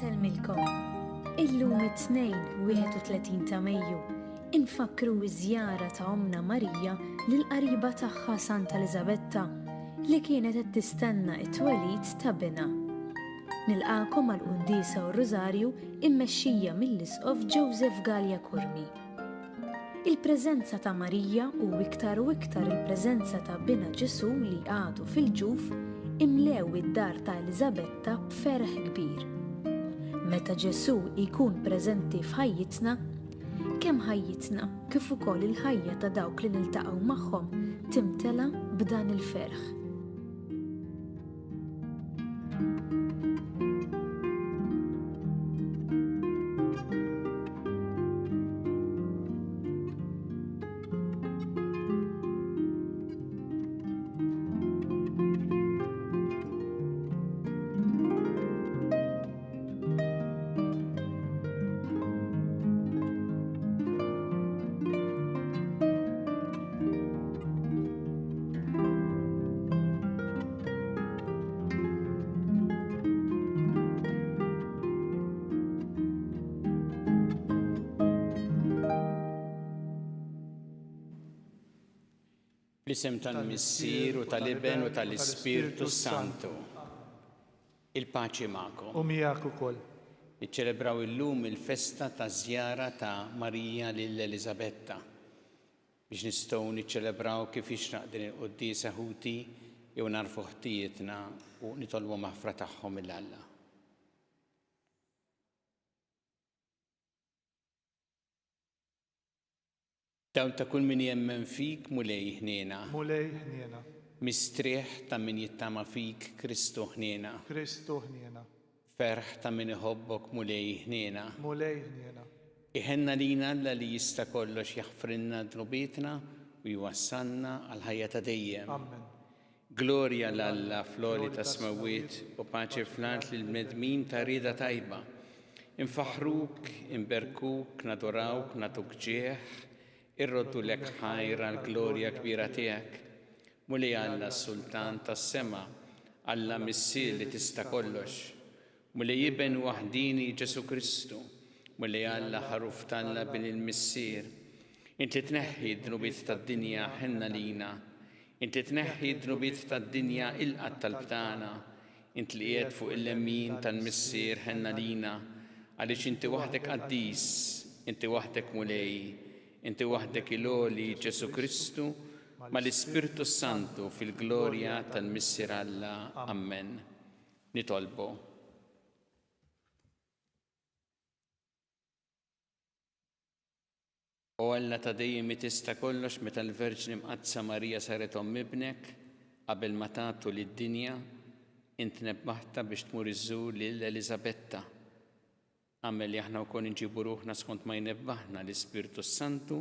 Insellmilkom. Illum it-Tnejn 31 ta' Mejju, infakkru ż-żjara ta' Ommna Marija lill-qariba tagħha Santa Eliżabetta li kienet qed tistenna t-twelid ta' binha. Nilqagħkom għall-Quddiesa u r-Rużarju immexxija mill-Isqof Joseph Galea Curmi. Il-preżenza ta' Marija u iktar u iktar il-preżenza ta' Binha Ġesù li għadu fil-ġuf imlew id-dar ta' Eliżabetta b'ferħ kbir. Meta Ġesù jkun preżenti f'ħajjitna, kemm ħajjitna kif ukoll il-ħajja ta' dawk li niltaqgħu magħhom timtela b'dan il-ferħ. Fl-isem tal-Missier u tal-Iben u tal-Ispirtu s-Santu. Il-paċi magħkom. U miegħek ukoll. Niċċelebraw illum il-festa taż-żjara ta' Marija lil Eliżabetta. Biex nistgħu niċċelebraw kif jixraq din il-quddiesa ħuti, jew nagħrfu ħtijietna u nitolbu maħfra tagħhom lil Alla. Dawl ta' kull min jemmen fik, Mulej, ħniena. Mulej, ħniena. Mistrieħ ta' min jittama fik, Kristu, ħniena. Kristu, ħniena. Ferħ ta' min iħobbok Mulej ħniena. Mulej ħniena. Iħenn għalina Alla li jista' kollox jaħfrilna dnubietna u jwassalna għall-ħajja ta' dejjem. Ammen. Glorja 'l Alla fl-għoli tas-smewwiet u paċi fl-art lill-bnedmin ta' rieda tajba. Infaħħruk, inberkuk, nadurawk, nagħtuk ġieħ, irroddulek ħajr għall-glorja kbira tiegħek. Mulej Alla s-Sultan tas-sema, Alla Missier li tista' kollox. Mulej Iben waħdieni Ġesù Kristu, Mulej Alla Ħaruf t'Alla Bin il-Missier. Int li tneħħi d-dnubiet tad-dinja ħenn għalina. Int li tneħħi d-dnubiet tad-dinja ilqa' t-talb tagħna. Int li qiegħed fuq il-lemmin tal-Missier ħenn għalina, għaliex inti waħdek qaddis, inti waħdek Mulej, inti waħdek il-Għoli Ġesù Kristu, mal-Ispirtu s-Santu fil-glorja tal-Missier Alla. Ammen. Nitolbu. O Alla ta' dejjem li tista' kollox, meta l-Verġni Mqaddsa Marija saret omm Ibnek, qabel ma tagħtu lid-dinja, int nebbaħtha biex tmur iżżur lil Eliżabetta. Agħmel li aħna wkoll inġibu ruħna skont ma jnebbaħna l-Ispirtu s-Santu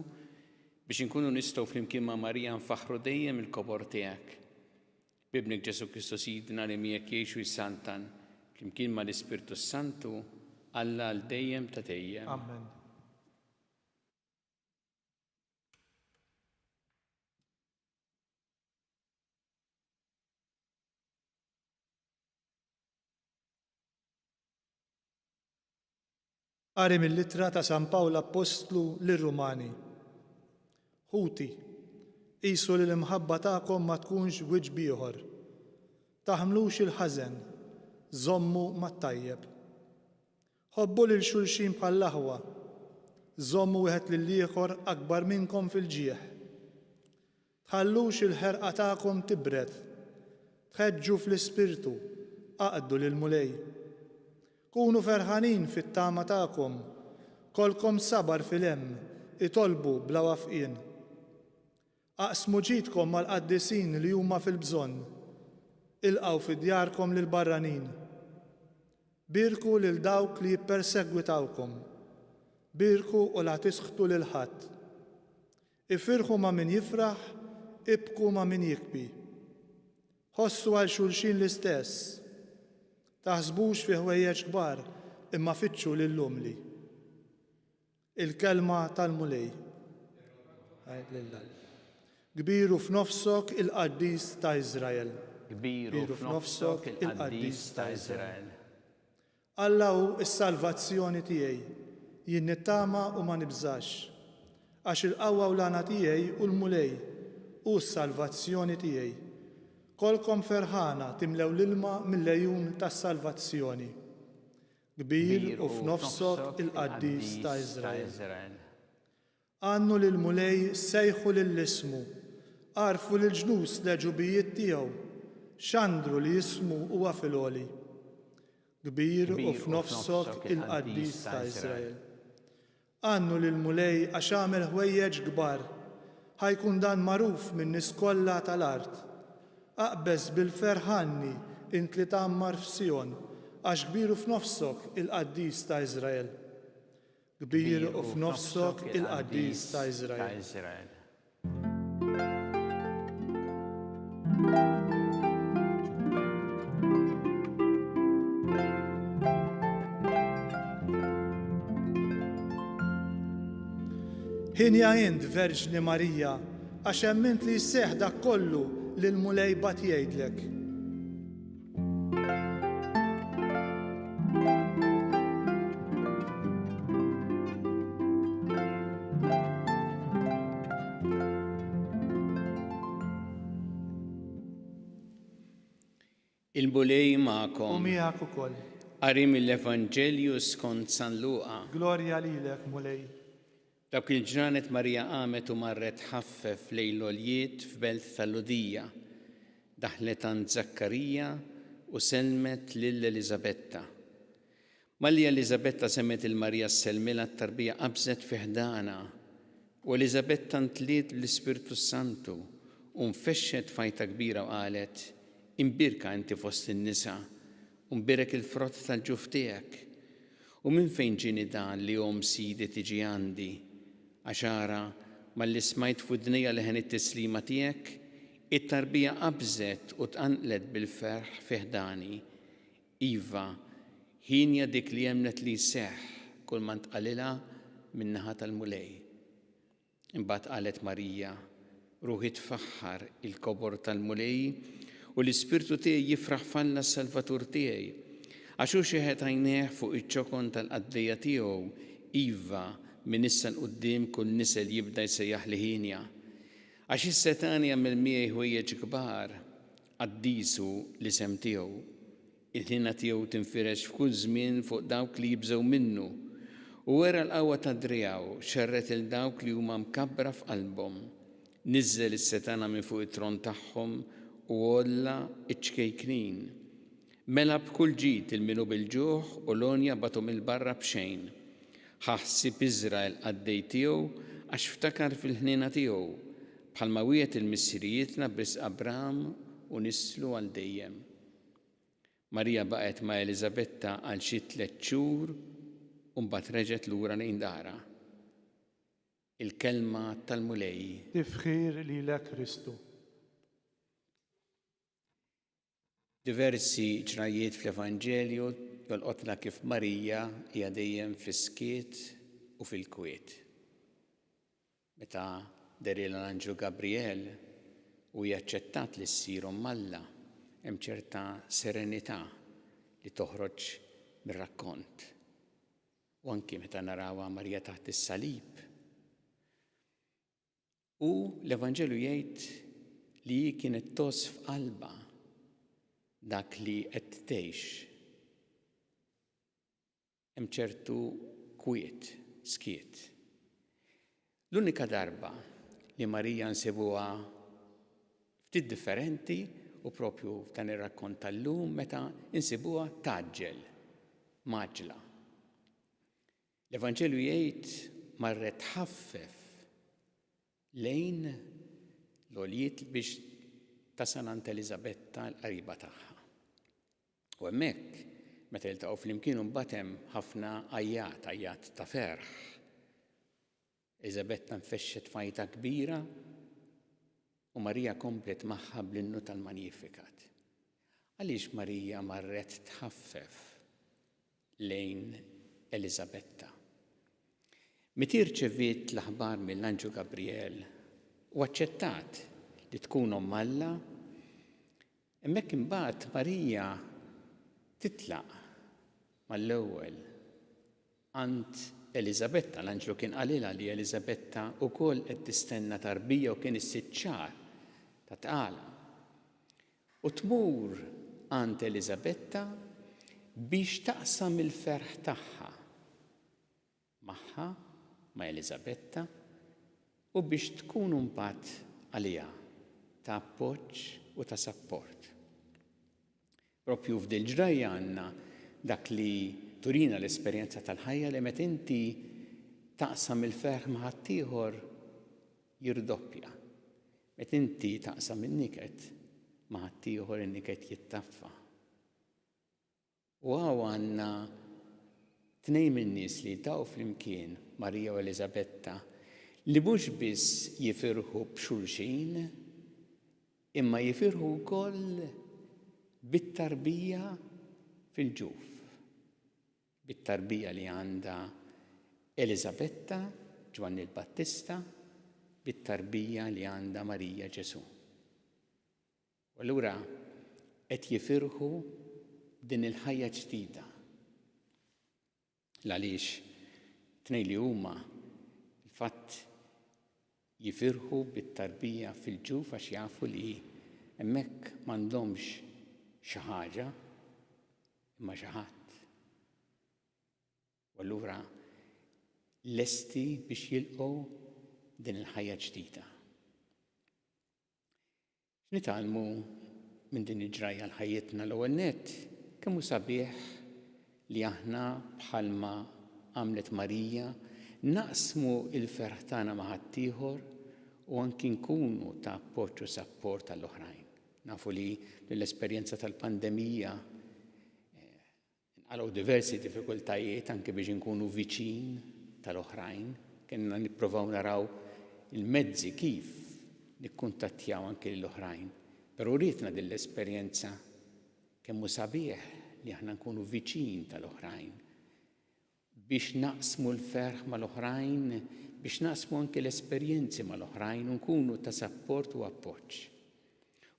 biex inkunu nistgħu flimkien ma' Marija nfaħħru dejjem il-kobor tiegħek. B'Ibnek Ġesù Kristu Sidna li miegħek jgħix u jsaltan flimkien mal-Ispirtu s-Santu, Alla għal dejjem ta' dejjem. Amen. Qari mill-Ittra ta' San Pawl Appostlu lir-Rumani. Ħuti, qisu li l-imħabba tagħkom ma tkunx b'wiċċ b'ieħor. Taħmlux il-ħażen, żommu mat-tajjeb. Ħobbu lil xulxin bħall-aħwa, żommu wieħed lill-ieħor akbar minnkom fil-ġieħ. Tħallux il-ħerqa tagħkom tibred. Tħeġġu fl-Ispirtu, aqdu lill-Mulej. Kunu ferħanin fit-tama tagħkom, kollkom sabar fil-hemm, itolbu bla wafqien. Aqsmu ġidkom mal-qaddisin li huma fil-bżonn. Ilqgħu fi djarkom lill-barranin. Bierku lil dawk li jippersegwitawkom. Bierku u la tisħtu lil ħadd. Ifirħu ma' min jifraħ, ibku ma' min jikbi. Ħossu għal xulxin l-istess. Taħsbux fi ħwejjeġ kbar, imma fittxu lill-umli. Il-Kelma tal-Mulej. Lil Alla. Kbir hu f'nofsok il-Qaddis ta' Iżrael. Kbir hu f'nofsok il-Qaddis ta' Iżrael. Alla hu s-salvazzjoni tiegħi, jien nittama u ma nibżax. Għax il-qawwa u l-għana tiegħi hu l-Mulej, hu s-salvazzjoni tiegħi. Kollkom ferħana timlew l-ilma mill-għejun tas-salvazzjoni. Kbir hu f'nofsok il-Qaddis ta' Iżrael. Għannu lill-Mulej, sejħu lil ismu, għarrfu lill-ġnus l-għeġubijiet tiegħu, xandru li ismu huwa fil-għoli. Kbir hu f'nofsok il-Qaddis ta' Iżrael. Għannu lill-Mulej għax għamel ħwejjeġ kbar, ħa jkun dan magħruf min-nies kollha tal-art. Aqbeż bil-ferħ għanni, int li tgħammar f'Sijon, għax kbir hu f'nofsok il-Qaddis ta' Iżrael. Kbir u f'nofsok il-Qaddis ta' Iżrael. Hienja int, Verġni Marija, għax emmint li jseħħ dak kollu li l-Mulej bagħat jgħidlek. Il-Mulej magħkom. U miegħek ukoll. Qari mill-Evanġelju skont San Luqa. Glorja lilek, Mulej. Dawk il-ġranet Marija qamet u marret tħaffef lejn l-għoljiet f'belt tal-Lhudija. Daħlet għand Żakkarija u sellmet lil Eliżabetta. Malli Eliżabetta semgħet 'il Marija ssellmilha t-tarbija qabżet fi ħdanha. U Eliżabetta ntliet bl-Ispirtu s-Santu u nfexxet f'għajta kbira u qalet, Imbierka inti fost in-nisa, u mbierek il-frott tal-ġuf tiegħek. U minn fejn ġieni dan li omm Sidi tiġi għandi? Għax ara, malli smajt f'widnejja leħen it-tislima tiegħek, it-tarbija qabżet u tqanqlet bil-ferħ fi ħdani. Iva, hienja dik li emmnet li jseħħ kulma ntqalilha min-naħa tal-Mulej. Imbagħad qalet Marija, Ruħi tfaħħar il-kobor tal-Mulej, u l-ispirtu tiegħi jifraħ f'Alla s-Salvatur tiegħi. Għax hu xeħet għajnejh fuq iċ-ċokon tal-qaddejja tiegħu, iva, minn issa 'l quddiem kull nisel jibda jsejjaħli hienja. Għax is-Setgħani għamel miegħi ħwejjeġ kbar, qaddis hu l-isem tiegħu. Il-ħniena tiegħu tinfirex f'kull żmien fuq dawk li jibżgħu minnu. U wera l-qawwa ta' driegħu, xerred 'il dawk li huma mkabbra f'qalbhom. Niżżel is-setgħana minn fuq it-tron tagħhom u għolla ċ-ċkejknin. Mela b'kull ġid 'il min hu bil-ġuħ u l-għonja bagħthom 'il barra b'xejn. Ħa ħsieb Iżrael qaddej tiegħu għax ftakar fil-ħniena tiegħu, bħalma wiegħed 'il missirijietna b'risq Abram u nislu għal dejjem. Marija baqgħet ma' Eliżabetta għal xi tlett xhur u mbagħad reġgħet lura lejn darha. Il-Kelma tal-Mulej. Tifħir lilek Kristu. Diversi ġrajjiet fl-Evanġelju jolqotna kif Marija hija dejjem fis-skiet u fil-kwiet. Meta dehrilha l-anġlu Gabriel u hi aċċettat li ssir Omm Alla, hemm ċerta serenità li toħroġ mir-rakkont. U anki meta narawha Marija taħt is-salib. U l-Evanġelju jgħid li hi kienet tgħożż f'qalbha dak li qed tgħix. Hemm ċertu kwiet, skiet. L-unika darba li Marija nsibuha ftit differenti u propju f'dan ir-rakkont tal-lum meta nsibuha tgħaġġel, mgħaġġla. L-Evanġelju jgħid marret tħaffef lejn l-għoljiet biex tasal għand Eliżabetta l-qariba tagħha. U hemmhekk, meta jiltaqgħu flimkien imbagħad hemm ħafna għajjat, għajjat ta' ferħ. Eliżabetta nfexxet f'għajta kbira u Marija komplet magħha bl-innu tal-Magnificat. Għaliex Marija marret tħaffef lejn Eliżabetta? Meta rċeviet l-aħbar mill-anġlu Gabriel u aċċettat li tkun omm Alla, Hemmhekk imbagħad Marija titlaq. Mal-ewwel għand Eliżabetta, l-anġlu kien qalilha li Eliżabetta wkoll qed tistenna tarbija u kien is-sitt xahar ta' tqala. U tmur għand Eliżabetta biex taqsam il-ferħ tagħha magħha, ma' Eliżabetta, u biex tkun imbagħad għaliha ta' appoġġ u ta' sapport. Propju f'dil-ġrajja għandna dak li turina l-esperjenza tal-ħajja li meta inti taqsam il-ferħ ma' ħaddieħor jirdoppja. Meta inti taqsam in-niket ma' ħaddieħor in-niket jittaffa. U hawn għandna tnejn min-nies li jiltaqgħu flimkien, Marija u Eliżabetta, li mhux biss jifirħu b'xulxin, imma jifirħu wkoll bit-tarbija fil-ġuf. Bit-tarbija li għandha Eliżabetta, Ġwanni l-Battista, bit-tarbija li għandha Marija Ġesù. U allura qed jifirħu b'din il-ħajja ġdida. L-għaliex tnejn li huma l-fatt jifirħu bit-tarbija fil-ġuf għax jafu li hemmhekk m'għandhomx xi ħaġa imma xi ħadd. U allura lesti biex jilqgħu din il-ħajja ġdida. X'nitgħallmu minn din il-ġrajja għal ħajjitna? L-ewwel nett, kemm hu sabiħ li aħna bħalma għamlet Marija naqsmu l-ferħ tagħna ma' ħaddieħor u anki nkunu ta' appoġġ u sapport għall-oħrajn. Nafu li mill-esperjenza tal-pandemija Inqalgħu diversi diffikultajiet anke biex inkunu viċin tal-oħrajn. Kellna nipprovaw naraw il-mezzi kif nikkuntattjaw anke lill-oħrajn. Però wrietna din l-esperjenza kemm hu sabiħ li aħna nkunu viċin tal-oħrajn biex naqsmu l-ferħ mal-oħrajn, biex naqsmu anke l-esperjenzi mal-oħrajn u nkunu ta' sapport u appoġġ.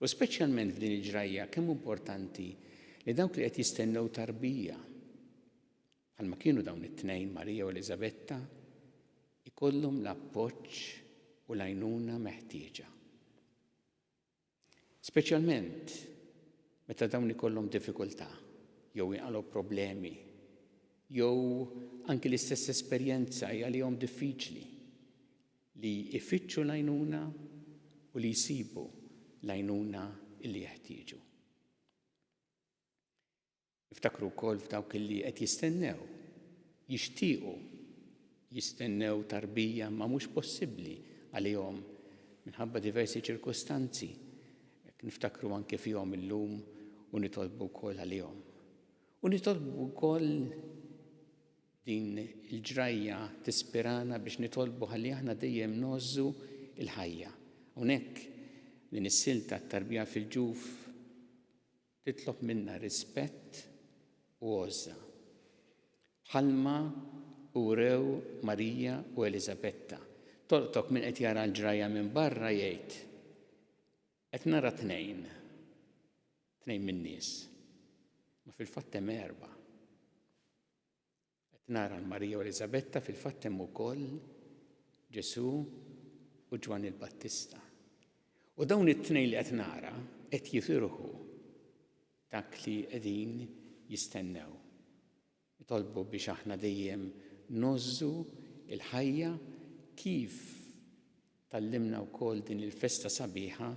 U speċjalment f'din il-ġrajja kemm hu importanti li dawk li qed jistennew tarbija, bħalma kienu dawn it-tnejn Marija u Eliżabetta, ikollhom l-appoġġ u l-għajnuna meħtieġa. Speċjalment meta dawn ikollhom diffikultà jew jinqalgħu problemi jew anki l-istess esperjenza hija għalihom diffiċli li jfittxu l-għajnuna u li jsibu l-għajnuna li jeħtieġu. Niftakru wkoll f'dawk li qed jistennew, jixtiequ jistennew tarbija ma mhux possibbli għalihom minħabba diversi ċirkustanzi. Niftakru anke fihom illum u nitolbu wkoll għalihom. U nitolbu wkoll din il-ġrajja tispirana biex nitolbu ħalli aħna dejjem ngħożżu l-ħajja. Hawnhekk din is-silta t-tarbija fil-ġuf Titlob minna rispett u għożża, bħalma wrew Marija u Eliżabetta. Tolqtok min qed jara l-ġrajja minn barra jgħid, Qed nara tnejn, tnejn min-nies, ma fil-fatt hemm erbgħa. Qed nara 'l Marija u Eliżabetta, fil-fatt hemm ukoll Ġesù u Ġwanni l-Battista. U dawn it-tnejn li qed nara qed jifirħu dak li qegħdin jistennew. Nitolbu biex aħna dejjem ngħożżu l-ħajja kif tgħallimna wkoll din il-festa sabiħa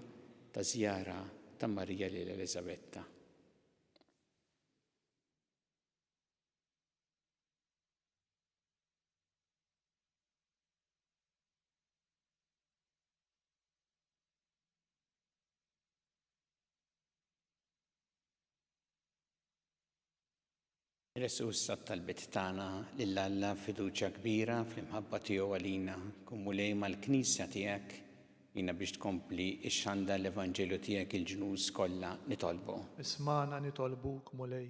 ta' żjara ta' Marija lil Eliżabetta. Nresqu issa t-talbiet tagħna lil Alla b'fiduċja kbira fl-imħabba tiegħu għalina. Kun Mulej mal-Knisja tiegħek, għinna biex tkompli xxandar l-Evanġelju tiegħek il-ġnus kollha. Nitolbu. Ismagħna nitolbuk, Mulej.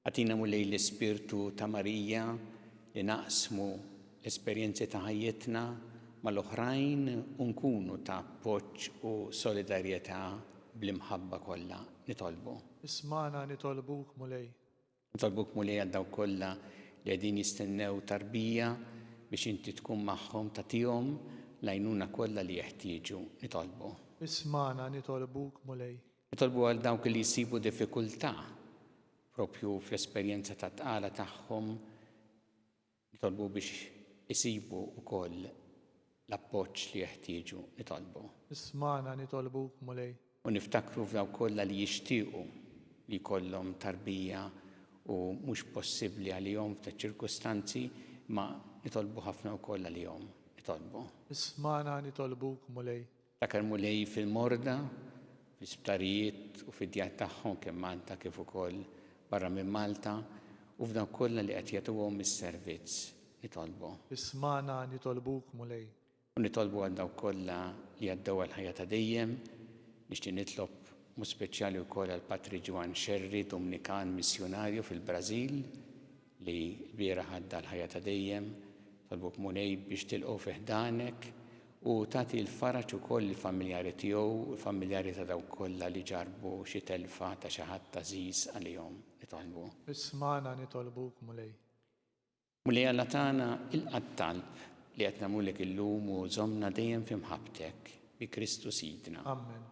Agħtina Mulej l-ispirtu ta' Marija li naqsmu l-esperjenzi ta' ħajjitna mal-oħrajn u nkunu ta' appoġġ u solidarjetà bl-imħabba kollha. Nitolbu. Ismagħna nitolbuk Mulej. Nitolbuk Mulej għal dawk kollha li qegħdin jistennew tarbija biex inti tkun magħhom tagħtihom l-għajnuna kollha li jeħtieġu. Nitolbu. Ismagħna nitolbuk Mulej. Nitolbu għal dawk li jsibu diffikultà propju fl-esperjenza tat-tqala tagħhom Nitolbu biex isibu wkoll l-appoġġ li jeħtieġu. Nitolbu. Ismagħna nitolbuk, Mulej. U niftakru f'dawk kollha li jixtiequ li jkollhom tarbija u mhux possibbli għalihom f'daċ-ċirkustanzi, imma nitolbu ħafna wkoll għalihom. Nitolbu. Ismagħna nitolbuk, Mulej. Ftakar Mulej fil-morda, fl-isptarijiet u fid-djar tagħhom kemm Malta kif ukoll barra minn Malta u f'dawk kollha li qed jagħtuhom is-servizz. Nitolbu. Ismagħna nitolbuk Mulej. U nitolbu għal dawk kollha li għaddew għall-ħajja ta' dejjem. Nixtieq nitlob mod speċjali wkoll għal Patri Ġwann Xerri, Dumnikan missjunarju fil-Brażil, li lbieraħ għadda l-ħajja ta' dejjem, nitolbuk Mulej biex tilqgħu fi ħdanek u tagħti l-faraġ ukoll lill-familjari tiegħu u l-familjari ta' dawk kollha li ġarrbu xi telfa ta' xi ħadd għażiż għalihom. Nitolbu. Ismagħna nitolbuk Mulej. Mulej Alla tagħna, ilqa' t-talb li qed nagħmlulek illum u żommna dejjem fi mħabbtek, bi Kristu Sidna. Ammen.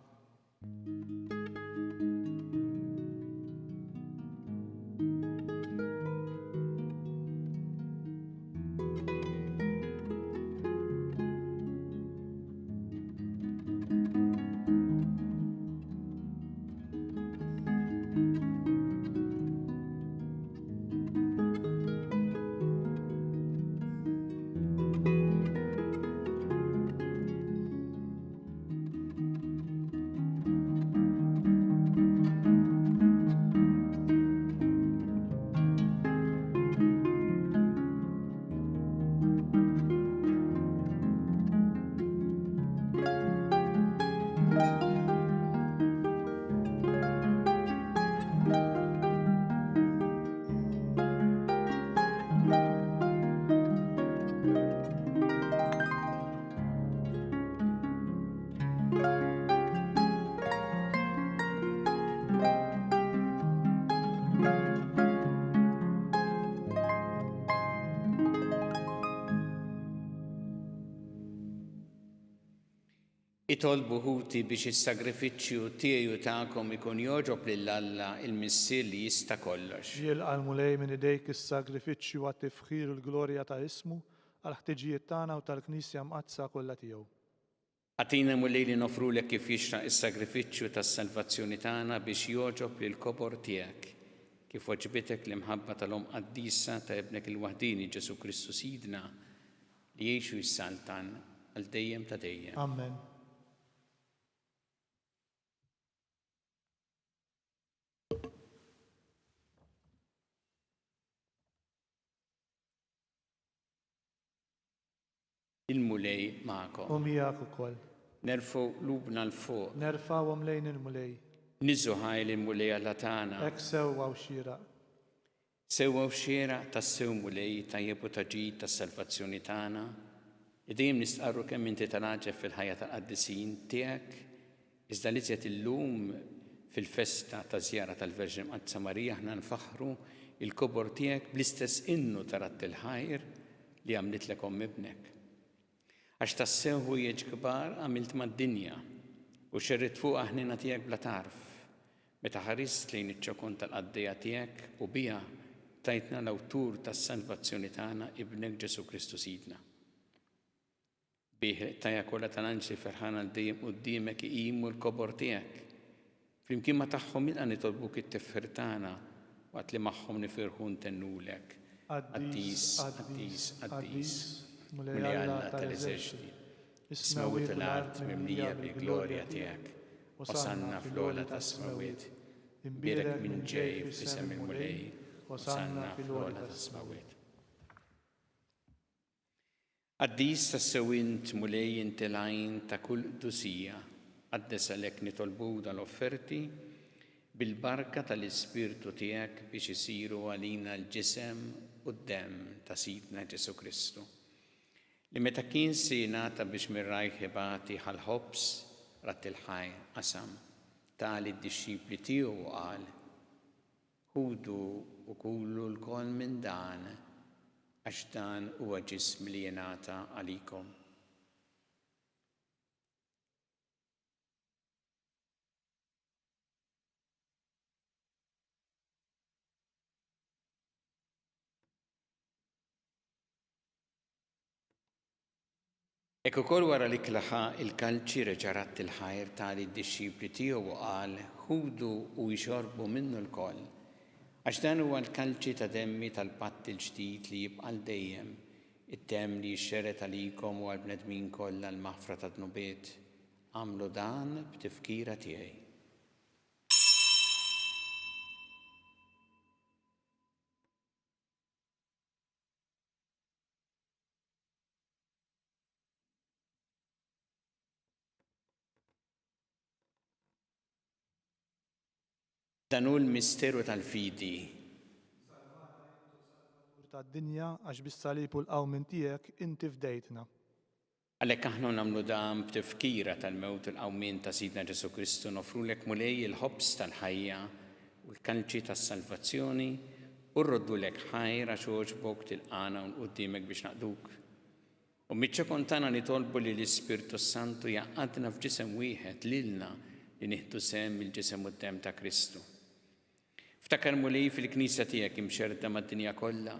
Itolbu ħuti biex is-sagrifiċċju tiegħi u tagħkom ikun jogħġob lil Alla il-Missier li jista' kollox. Jilqa' l-Mulej minn idejk is-sagrifiċċju għat-tifħir u l-glorja ta' ismu, għall-ħtiġijiet tagħna u tal-Knisja Mqaddsa kollha tiegħu. Agħtina, Mulej, li noffrulek kif jixraq is-sagrifiċċju tas-salvazzjoni tagħna biex jogħġob lill-kobor tiegħek, kif għoġbitek l-imħabba tal-Omm Qaddisa ta' Ibnek il-waħdieni Ġesù Kristu Sidna, li jgħix u jsaltan għal dejjem ta' dejjem. Amen. Il-Mulej magħkom. U miegħek ukoll. Nerfgħu qlubna 'l fuq. Nerfgħuhom lejn il-Mulej. Niżżu ħajr lill-Mulej Alla tagħna. Hekk sewwa u xieraq. Sewwa u xieraq tassew Mulej, tajjeb u ta' ġid tas-salvazzjoni tagħna, li dejjem nistqarru kemm inti tal-għaġeb fil-ħajja tal-qaddisin tiegħek, iżda l-iżjed illum fil-festa taż-żjara tal-Verġni Mqaddsa Marija aħna nfaħħru l-kobor tiegħek bl-istess innu ta' radd il-ħajr li għamlitlek omm ibnek. Għax tassew ħwejjeġ kbar għamilt mad-dinja u xerridt fuqha ħniena tiegħek bla tarf, meta ħarist lejn iċ-ċokon tal-qaddejja tiegħek u biha tajtna l-awtur tas-salvazzjoni tagħna, Ibnek Ġesù Kristu Sidna. Bih il-qtajja kollha tal-anġli ferħana għal dejjem quddiemek iqimu l-kobor tiegħek. Flimkien ma' tagħhom ilqa' nitolbuk it-tifħir tagħna waqt li magħhom nifirħu u ntennulek, Qaddis, qaddis, qaddis, Mulej Alla tal-eżerċti, is-smewwiet u l-art mimlija bil-glorja tiegħek. Osanna fl-ogħla tas-smewwiet. Imbierek min ġej f'isem il-Mulej, Osanna fl-ogħla tas-smewwiet. Qaddis tassew int, Mulej, inti l-għajn ta' kull qdusija. Qaddes għalhekk nitolbuk dan l-offerti bil-barka tal-Ispirtu tiegħek biex isiru għalina l-ġisem u d-demm ta' Sidna Ġesù Kristu, li meta kien se jingħata biex minn rajh ibati ħa l-ħobż, radd il-ħajr, qasam, ta lid-dixxipli tiegħu u qal. Ħudu u kulu lkoll minn dan, għax dan huwa ġismi li jingħata għalikom. Hekk ukoll wara l-ikla ħa l-kalċi reġa' radd il-ħajr ta lid-dixxipli tiegħu u qal, Ħudu u ixorbu minnu lkoll, għax dan huwa l-kalċi ta' demmi tal-patt il-ġdid li jibqa' għal dejjem, id-demm li jixxered għalikom u għall-bnedmin kollha għall-maħfra tad-dnubiet. Agħmlu dan b'tifkira tiegħi. Dan hu l-misteru tal-fidi. Salvana int o Salvatur tad-dinja għax bis-salib u l-qawmien tiegħek inti fdejtna. Għalhekk aħna u nagħmlu dan b'tifkira tal-mewt u l-qawmien ta' Sidna Ġesù Kristu noffrulek Mulej il-ħobż tal-ħajja u l-kalċi tas-salvazzjoni u rroddulek ħajr għax għoġbok tilqagħna hawn quddiemek biex naqduk. U miċ-ċokon tagħna nitolbu li l-Ispirtu s-Santu jgħaqqadna f'ġisem wieħed lilna li nieħdu sehem mill-ġisem u d-demm ta' Kristu. Ftakar Mulej fil-Knisja tiegħek imxerrda mad-dinja kollha.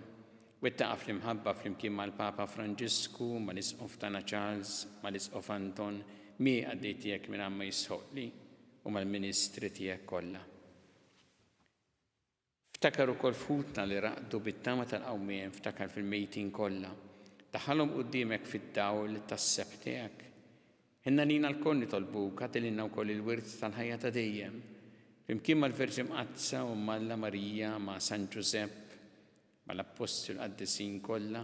Wettaqha fl-imħabba flimkien mal-Papa Franġisku, mal-Isqof tagħna Charles, mal-Isqof Anton, miegħi qaddej tiegħek mingħajr ma jistħoqqli, u mal-ministri tiegħek kollha. Ftakar ukoll f'ħutna li raqdu bit-tama tal-qawmien, ftakar fil-mejtin kollha. Daħħalhom quddiemek fid-dawl tas-sebħ tiegħek. Ħenn għalina lkoll nitolbuk, agħti lilna wkoll il-wirt tal-ħajja ta' dejjem. Flimkien mal-Verġni Mqaddsa u Omm Alla Marija, ma' San Ġużepp, mal-Appostli u l-qaddisin kollha,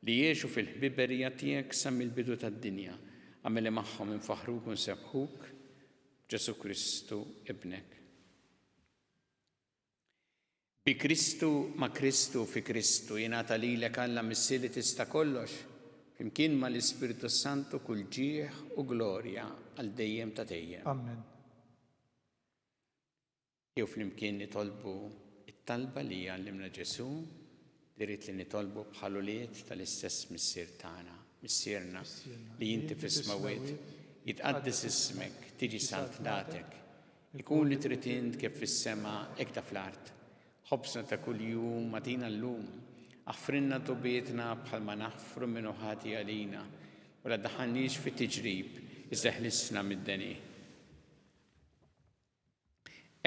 li għexu fil-ħbiberija tiegħek sa mill-bidu tad-dinja, agħmel li magħhom infaħħruk u nsebbħuk b'Ġesù Kristu Ibnek. Bi Kristu, ma' Kristu, fi Kristu, jingħata lilek Alla Missier li tista' kollox, flimkien ma' l-Ispirtu s-Santu kull ġieħ u glorja għal dejjem ta' dejjem. Amen. Jew flimkien nitolbu t-talba li għallimna Ġesù, li ried li nitolbu bħal ulied tal-istess Missier tagħna. Missierna, li inti fis-smewwiet, jitqaddes ismek, tiġi saltnatek, Ikun li trid int kif fis-sema hekk ta' fl-art. Ħobżna ta' kuljum agħtina llum. Aħfrilna dnubietna bħalma naħfru min hu ħati għalina, u la ddaħħalniex fi tiġrib, iżda eħlisna mid-deni.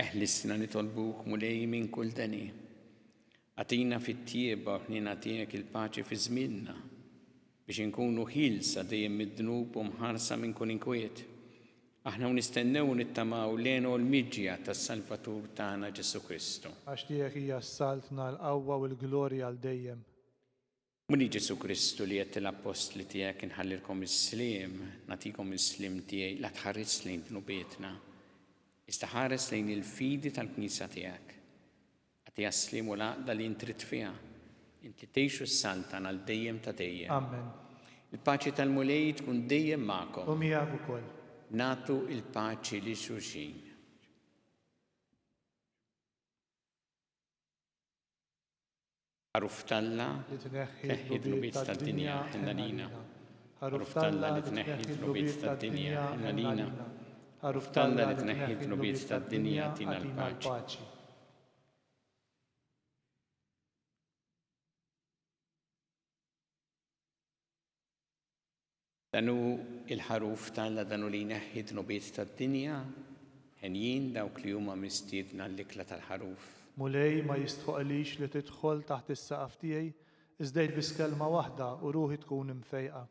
Eħlisna nitolbuk, Mulej, minn kull deni. Agħtina fit-tjieba u ħniena tiegħek il-paċi fi żmienna, biex inkunu ħielsa dejjem mid-dnub u mħarsa minn kull inkwiet. Aħna u nistennew u nittamaw l-hena u l-miġja tas-Salvatur tagħna Ġesù Kristu. Għax tiegħek hija s-saltna, l-qawwa u l-glorja għal dejjem. Mulej Ġesù Kristu li għedt lill-appostli tiegħek inħallilkom is-sliem, nagħtikom is-sliem tiegħi, la tħarisx lejn dnubietna, iżda ħares lejn il-fidi tal-Knisja tiegħek. Agħtiha s-sliem u l-għaqda li int trid fiha, int li tgħix u ssaltan għal dejjem ta' dejjem. Amen. Il-paċi tal-Mulej tkun dejjem magħkom. U miegħek ukoll. Nagħtu l-paċi lil xulxin. Ħaruf t'Alla li tneħħi d-dnubiet tad-dinja, ħenn għalina. Ħaruf t'Alla li tneħħi d-dnubiet tad-dinja, ħenn għalina. Ħaruf t'Alla li tneħħi d-dnubiet tad-dinja, agħtina l-paċi. Dan hu l-Ħaruf t'Alla, dan hu li jneħħi d-dnubiet tad-dinja, henjin dawk li huma mistiedna għall-ikla tal-Ħaruf. Mulej, ma jistħoqlix li tidħol taħt is-saqaf tiegħi, iżda għid biss kelma waħda u ruħi tkun imfejqa.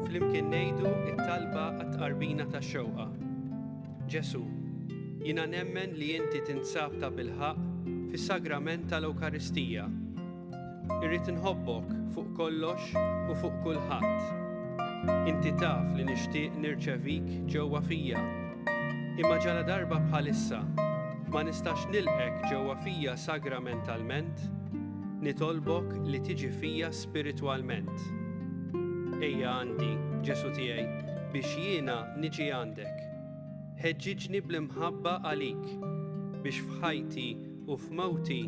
Flimkien ngħidu t-talba għat-tqarbina tax-xewqa. Ġesù, jiena nemmen li inti tinsab tabilħaqq fis-sagrament tal-Ewkaristija. Irrid inħobbok fuq kollox u fuq kulħadd. Inti taf li nixtieq nirċevik ġewwa fija. Imma ġaladarba bħalissa ma nistax nilqgħek ġewwa fija sagramentalment, nitolbok li tiġi fija spiritwalment. Ejja għandi, Ġesù tiegħi, biex jiena niġi għandek. Ħeġġiġni bl-imħabba għalik, biex f'ħajti u f'mewti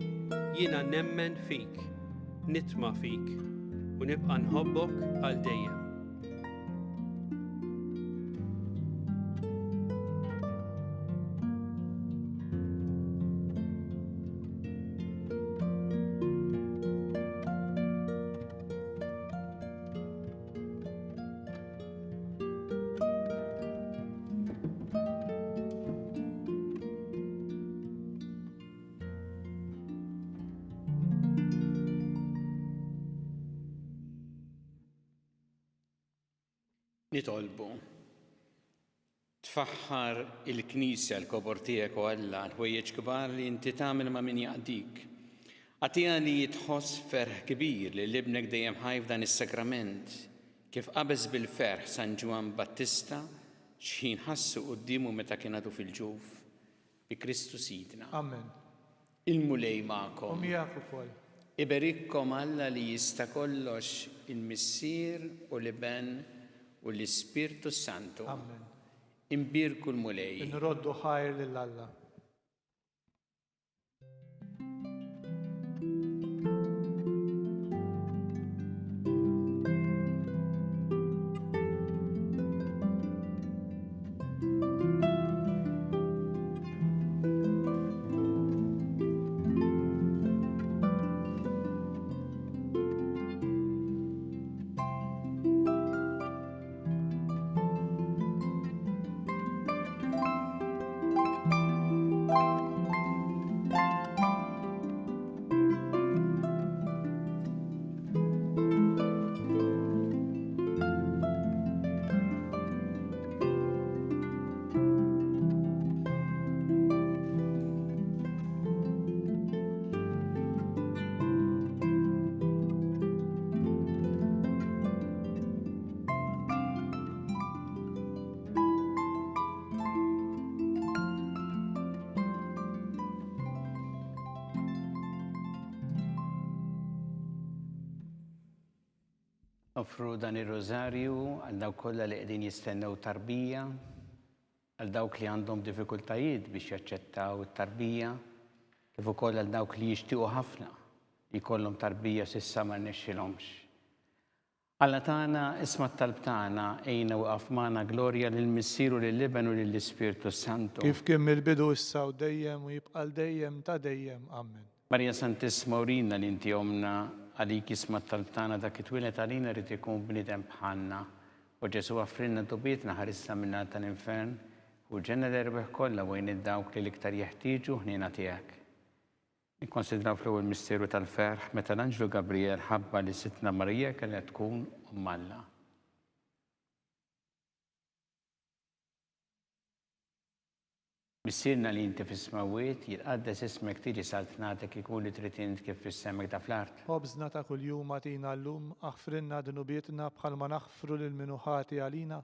jiena nemmen fik, nitma' fik, u nibqa' nħobbok għal dejjem. Nitolbu. Tfaħħar il-Knisja l-kobor tiegħek o Alla għall-ħwejjeġ kbar li inti tagħmel ma' min jaqdik. Agħtiha li tħoss ferħ kbir lil Ibnek dejjem ħaj f'dan is-sagrament, kif qabeż bil-ferħ San Ġwann Battista x'ħin ħassu quddiemu meta kien għadu fil-ġuf. Bi Kristu Sidna. Amen. Il-Mulej magħkom. U miegħek ukoll. Iberikkom Alla li jista' kollox, il-Missier u l-Iben u l-Ispirtu s-Santu. Amen. Imbierku l-Mulej. Inroddu ħajr lil Alla. Noffru dan ir-Rużarju għal dawk kollha li qegħdin jistennew tarbija, għal dawk li għandhom diffikultajiet biex jaċċettaw it-tarbija, kif ukoll għal dawk li jixtiequ ħafna li jkollhom tarbija s'issa ma rnexxilhomx. Alla tagħna, isma' t-talb tagħna, għinna u iqaf magħna, glorja lill-Missier u lill-Iben u lill-Ispirtu s-Santu. Kif kien mill-bidu issa u dejjem u jibqa' għal dejjem ta' dejjem. Amen. Marija Santissima urina li inti Ommna, għalik jisma' t-talb tagħna dak li twieled għalina ried ikun bniedem bħalna. O Ġesù aħfrilna dnubietna ħarisna min-nar tal-infern, ħu l-ġenna l-erwieħ kollha u għin lil dawk li l-iktar jeħtieġu ħniena tiegħek. Nikkonsidraw fl-ewwel misteru tal-ferħ meta l-anġlu Gabrijel ħabbar li Sidtna Marija kellha tkun Omm Alla. Missierna li inti fis-smewwiet, jitqaddes ismek tiġi saltnatek ikun li trid int kif fis-sema hekk fl-art. Ħobżna ta' kuljum agħtina llum, aħfrilna dnubietna bħalma naħfru lil min hu ħati għalina,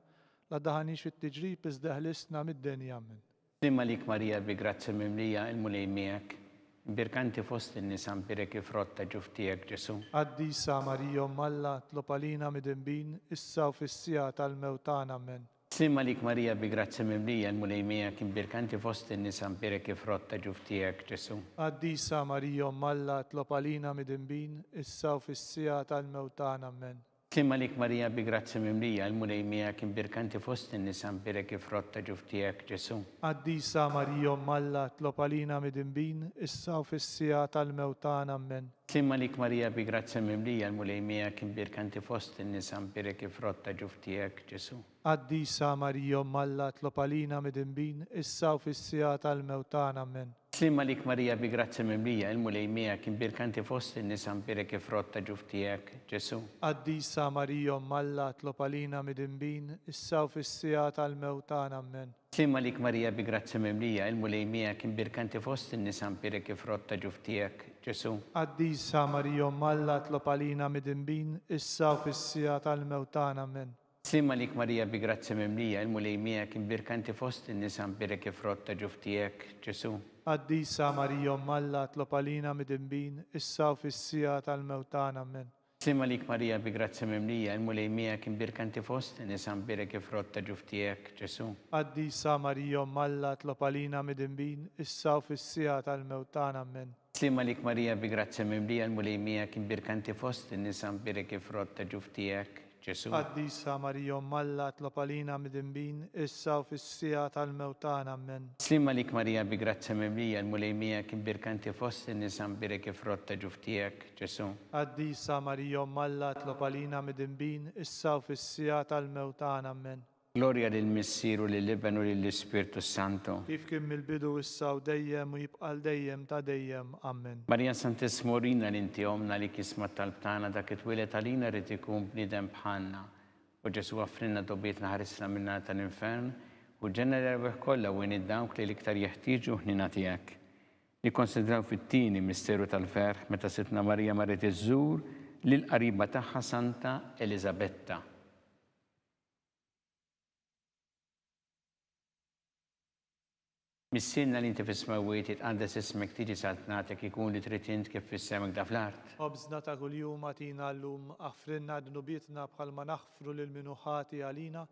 la ddaħħalniex fit-tiġrib iżda eħlisna mid-deni. Ammen. Sliem għalik Marija bi grazzja mimlija, il-Mulej miegħek. Imbierka inti fost in-nisa, mbierek il-frott ta' ġuf tiegħek, Ġesù. Qaddisa Marija Omm Alla, tlob għalina midinbin, issa u fis-siegħa tal-mewt tagħna. Ammen. Sliem għalik Marija bi grazzja mimlija, il-Mulej miegħek, imbierka inti fost in-nisa, mbierek il-frott ta' ġuf tiegħek, Ġesù. Qaddisa Marija Omm Alla, tlob għalina midinbin, issa u fis-siegħa tal-mewt tagħna. Ammen. Sliem għalik Marija bi grazzja mimlija, il-Mulej miegħek, imbierka inti fost in-nisa, mbierek il-frott ta' ġuf tiegħek, Ġesù. Qaddisa Marija Omm Alla, tlob għalina midinbin, issa u fis-siegħa tal-mewt tagħna. Ammen. Sliem għalik Marija bi grazzja mimlija, il-Mulej miegħek, imbierka inti fost in-nisa, mbierek il-frott ta' ġuf tiegħek, Ġesù. Qaddisa Marija Omm Alla, tlob għalina midinbin, issa u fis-siegħa tal-mewt tagħna. Ammen. Sliem għalik Marija bi grazzja mimlija, il-Mulej miegħek, imbierka inti fost in-nisa mbierek il-frott ta' ġuf tiegħek, Ġesù. Qaddisa Marija Omm Alla tlob għalina midinbin, issa u fis-siegħa tal-mewt tagħna. Ammen. Sliem għalik Marija bi grazzja mimlija, il-Mulej miegħek, imbierka inti fost in-nisa mbierek il-frott ta' ġuf tiegħek, Ġesù. Qaddisa Marija Omm Alla tlob għalina midinbin, issa u fis-siegħa tal-mewt tagħna. Ammen. Sliem għalik Marija bi grazzja mimlija, il-Mulej miegħek, imbierka inti fost in-nisa mbierek il-frott ta' ġuf tiegħek, Ġesù. Qaddisa Marija Omm Alla tlob għalina midinbin, issa u fis-siegħa tal-mewt tagħna. Ammen. Sliem għalik Marija bi grazzja mimlija, il-Mulej miegħek, imbierka inti fost in-nisa mbierek il-frott ta' ġuf tiegħek, Ġesù. Qaddisa Marija Omm Alla tlob għalina midinbin, issa u fis-siegħa tal-mewt tagħna. Ammen. Sliem għalik Marija bi grazzja mimlija l-Mulej miegħek imbierka inti fost in-nisa mbierek il-frott ta' ġuf tiegħek, Ġesù. Qaddisa Marija Omm Alla tlob għalina midinbin, issa u fis-siegħa tal-mewt tagħna. Ammen. Sliem għalik Marija bi grazzja mimlija l-Mulej miegħek imbierka inti fost in-nisa mbierek il-frott ta' ġuf tiegħek, Ġesù. Qaddisa Marija Omm Alla tlob għalina midinbin, issa u fis-siegħa tal-mewt tagħna. Ammen. Glorja lill-Missier u lill-Iben u lill-Ispirtu s-Santu. Kif kien mill-bidu, issa u dejjem, u jibqa' għal dejjem ta' dejjem. Ammen. Marija Santissima urina li inti Ommna li jisma' t-talb tagħna dak li twieled għalina ried ikun bniedem bħalna. O Ġesù aghfrilna dnubietna ħarisna min-nar tal-infern u ġenna l-erwieħ kollha u għin dawk li l-iktar jeħtieġu l-ħniena tiegħek. Nikkonsidraw fit-tieni misteru tal-ferħ meta Sidtna Marija marret iżżur lill-qariba tagħha Santa Eliżabetta. Missierna li inti fis-smewwiet, jitqaddes ismek, tiġi saltnatek, ikun li trid int kif fis-sema hekk fl-art. Ħobżna ta' kuljum agħtina llum, aħfrilna dnubietna bħalma naħfru lil min hu ħati għalina,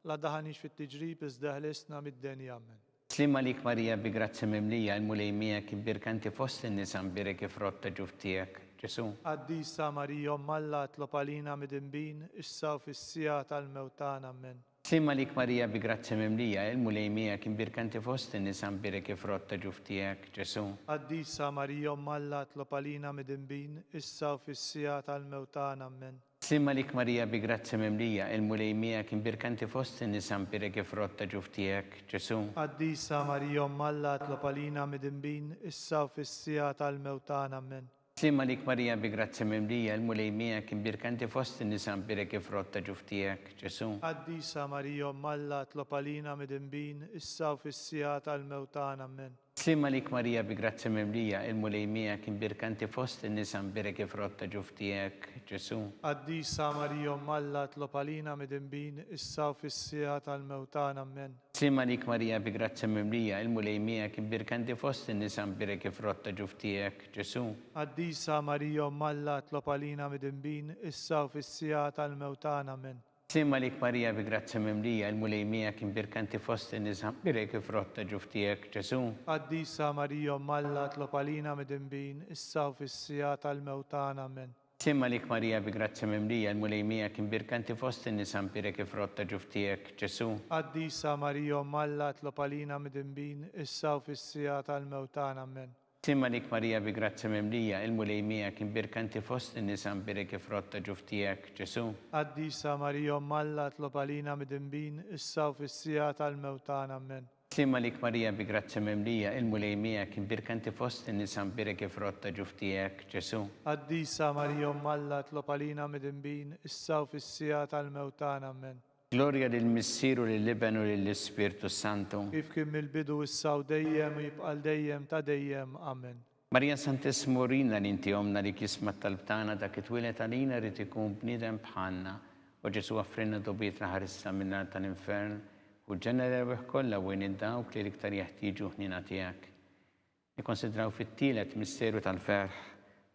la ddaħħalniex fit-tiġrib iżda eħlisna mid-deni. Ammen. Sliem għalik Marija bi grazzja mimlija, il-Mulej miegħek, imbierka inti fost in-nisa mbierek il-frott ta' ġuf tiegħek, Ġesù. Qaddisa Marija Omm Alla tlob għalina midinbin, issa u fis-siegħa tal-mewt tagħna. Ammen. Sliem għalik Marija bi grazzja mimlija, il-Mulej miegħek, imbierka inti fost in-nisa mbierek il-frott ta' ġuf tiegħek, Ġesù. Qaddisa Marija Omm Alla tlob għalina midinbin, issa u fis-siegħa tal-mewt tagħna. Ammen. Sliem għalik Marija bi grazzja mimlija, il-Mulej miegħek, imbierka inti fost in-nisa mbierek il-frott ta' ġuf tiegħek, Ġesù. Qaddisa Marija Omm Alla tlob għalina midinbin, issa u fis-siegħa tal-mewt tagħna. Ammen. Sliem għalik Marija bi grazzja mimlija, il-Mulej miegħek, imbierka inti fost in-nisa mbierek il-frott ta' ġuf tiegħek, Ġesù. Qaddisa Marija Omm Alla tlob għalina midinbin, issa u fis-siegħa tal-mewt tagħna. Ammen. Sliem għalik Marija bi grazzja mimlija, il-Mulej miegħek, imbierka inti fost in-nisa mbierek il-frott ta' ġuf tiegħek, Ġesù. Qaddisa Marija Omm Alla tlob għalina midinbin, issa u fis-siegħa tal-mewt tagħna. Ammen. Sliem għalik Marija bi grazzja mimlija, il-Mulej miegħek, imbierka inti fost in-nisa mbierek il-frott ta' ġuf tiegħek, Ġesù. Qaddisa Marija Omm Alla tlob għalina midinbin, issa u fis-siegħa tal-mewt tagħna. Ammen. Sliem għalik Marija bi grazzja mimlija, il-Mulej miegħek, imbierka inti fost in-nisa mbierek il-frott ta' ġuf tiegħek, Ġesù. Qaddisa Marija Omm Alla tlob għalina midinbin, issa u fis-siegħa tal-mewt tagħna. Ammen. Sliem għalik Marija bi grazzja mimlija, il-Mulej miegħek, imbierka inti fost in-nisa mbierek il-frott ta' ġuf tiegħek, Ġesù. Qaddisa Marija Omm Alla tlob għalina midinbin, issa u fis-siegħa tal-mewt tagħna. Ammen. Sliem għalik Marija bi grazzja mimlija, il-Mulej miegħek, imbierka inti fost in-nisa mbierek il-frott ta' ġuf tiegħek, Ġesù. Qaddisa Marija Omm Alla tlob għalina midinbin, issa u fis-siegħa tal-mewt tagħna. Ammen. Sliem għalik Marija bi grazzja mimlija, il-Mulej miegħek, imbierka inti fost in-nisa mbierek il-frott ta' ġuf tiegħek, Ġesù. Qaddisa Marija Omm Alla tlob għalina midinbin, issa u fis-siegħa tal-mewt tagħna. Ammen. Glorja lill-Missier u lill-Iben u lill-Ispirtu s-Santu. Kif kien mill-bidu issa u dejjem u jibqa' għal dejjem ta' dejjem. Ammen. Marija Santissima urina li inti Ommna li jisma' t-talb tagħna dak li twieled għalina ried ikun bniedem bħalna. O Ġesù offrilna dnubietna ħarisna min-nar tal-infern u ġenna l-erwieħ kollha u għin dawk li l-iktar jeħtieġu l-ħniena tiegħek. Nikkonsidraw fit-tielet misteru tal-ferħ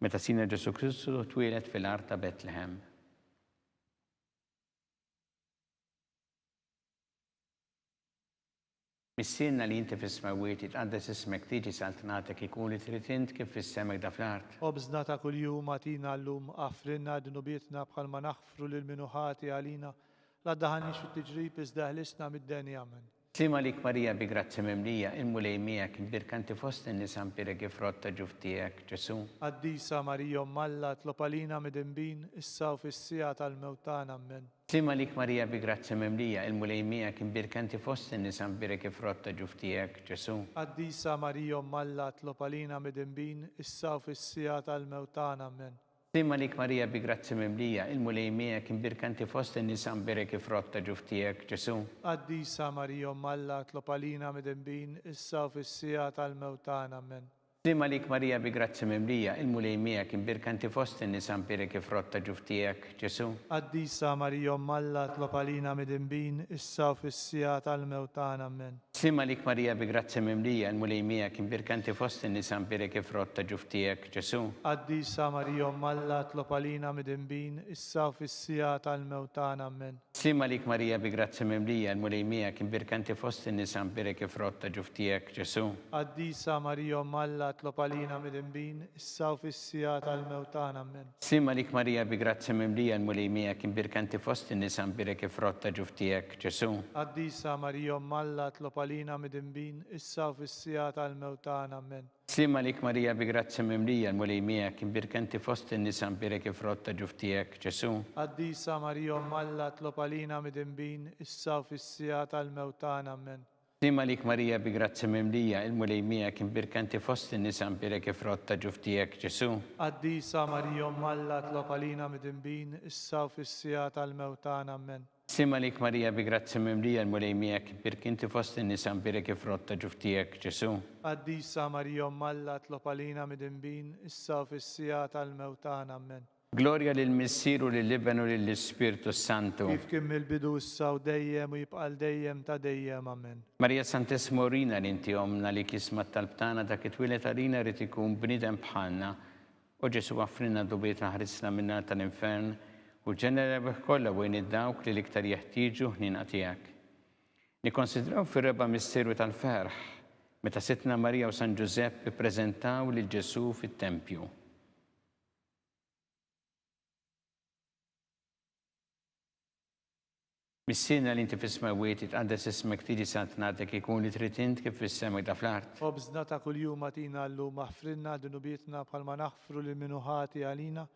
meta Sidna Ġesù Kristu twieled fil-għar ta' Betlehem. Missierna li inti fis-smewwiet, jitqaddes ismek, tiġi saltnatek, ikun li trid int kif fis-sema hekk fl-art. Ħobżna ta' kuljum agħtina llum, aħfrilna dnubietna bħalma naħfru lil min hu ħati għalina, la ddaħħalniex fit-tiġrib iżda eħlisna mid-deni. Amen. Sliem għalik Marija bi grazzja mimlija, il-Mulej miegħek, imbierka inti fost in-nisa mbierek il-frott ta' ġuf tiegħek, Ġesù. Qaddisa Marija Omm Alla, itlob għalina midinbin, issa u fis-siegħa tal-mewt tagħna. Ammen. Sliem għalik Marija bi grazzja mimlija, il-Mulej miegħek, imbierka inti fost in-nisa mbierek il-frott ta' ġuf tiegħek, Ġesù. Qaddisa Marija Omm Alla, itlob għalina midinbin, issa u fis-siegħa tal-mewt tagħna. Ammen. Sliem għalik Marija bi grazzja mimlija, il-Mulej miegħek, imbierka inti fost in-nisa mbierek il-frott ta' ġuf tiegħek, Ġesù. Qaddisa Marija Omm Alla, itlob għalina midinbin, issa u fis-siegħa tal-mewt tagħna. Ammen. Sliem għalik Marija bi grazzja mimlija, il-Mulej miegħek, imbierka inti fost in-nisa mbierek il-frott ta' ġuf tiegħek, Ġesù. Qaddisa Marija Omm Alla, itlob għalina midinbin, issa u fis-siegħa tal-mewt tagħna. Ammen. Sliem għalik Marija bi grazzja mimlija, il-Mulej miegħek, imbierka inti fost in-nisa mbierek il-frott ta' ġuf tiegħek, Ġesù. Qaddisa Marija Omm Alla, itlob għalina midinbin, issa u fis-siegħa tal-mewt tagħna. Ammen. Sliem għalik Marija bi grazzja mimlija, il-Mulej miegħek, imbierka inti fost in-nisa mbierek il-frott ta' ġuf tiegħek, Ġesù. Qaddisa Marija Omm Alla, itlob għalina midinbin, issa u fis-siegħa tal-mewt tagħna. Ammen. Sliem għalik Marija bi grazzja mimlija, il-Mulej miegħek, imbierka inti fost in-nisa mbierek il-frott ta' ġuf tiegħek, Ġesù. Qaddisa Marija Omm Alla itlob għalina midinbin, issa u fis-siegħa tal-mewt tagħna. Ammen. Sliem għalik Marija bi grazzja mimlija, l-Mulej miegħek, imbierka inti fost in-nisa mbierek il-frott ta' ġuf tiegħek, Ġesù. Qaddisa Marija Omm Alla itlob għalina midinbin, issa u fis-siegħa tal-mewt tagħna. Ammen. Sliem għalik Marija bi grazzja mimlija, il-Mulej miegħek, imbierka inti fost in-nisa mbierek il-frott ta' ġuf tiegħek, Ġesù. Qaddisa Marija Omm Alla itlob għalina midinbin, issa u fis-siegħa tal-mewt tagħna. Ammen. Sliem għalik Marija bi grazzja mimlija l-Mulej miegħek, imbierk inti fost in-nisa mbierek il-frott ta' ġuf tiegħek, Ġesù. Qaddisa Marija Omm Alla itlob għalina midinbin, issa u fis-siegħa tal-mewt tagħna. Ammen. Glorja lill-Missier u lill-Iben u lill-Ispirtu s-Santu. Kif kien mill-bidu issa u dejjem u jibqa' għal dejjem ta' dejjem. Ammen. Marija Santissima urina li inti Ommna li jisma' t-talb tagħna dak li twieled għalina ried ikun bniedem bħalna O Ġesù aħfrilna dnubietna ħarisna min-nar tal-infern u ġenna l-erwieħ kollha u għin dawk li l-iktar jeħtieġu ħniena tiegħek. Nikkonsidraw fir-reba' misteru tal-ferħ meta Sidtna Marija u San Ġużepp ippreżentaw lil Ġesù fit-tempju. Missierna li inti fis-smewwiet, jitqaddes ismek, tiġi saltnatek, ikun li trid int kif fis-sema hekk fl-art. Ħobżna ta' kuljum agħtina llum, aħfrilna dnubietna bħalma naħfru lil min hu ħati għalina,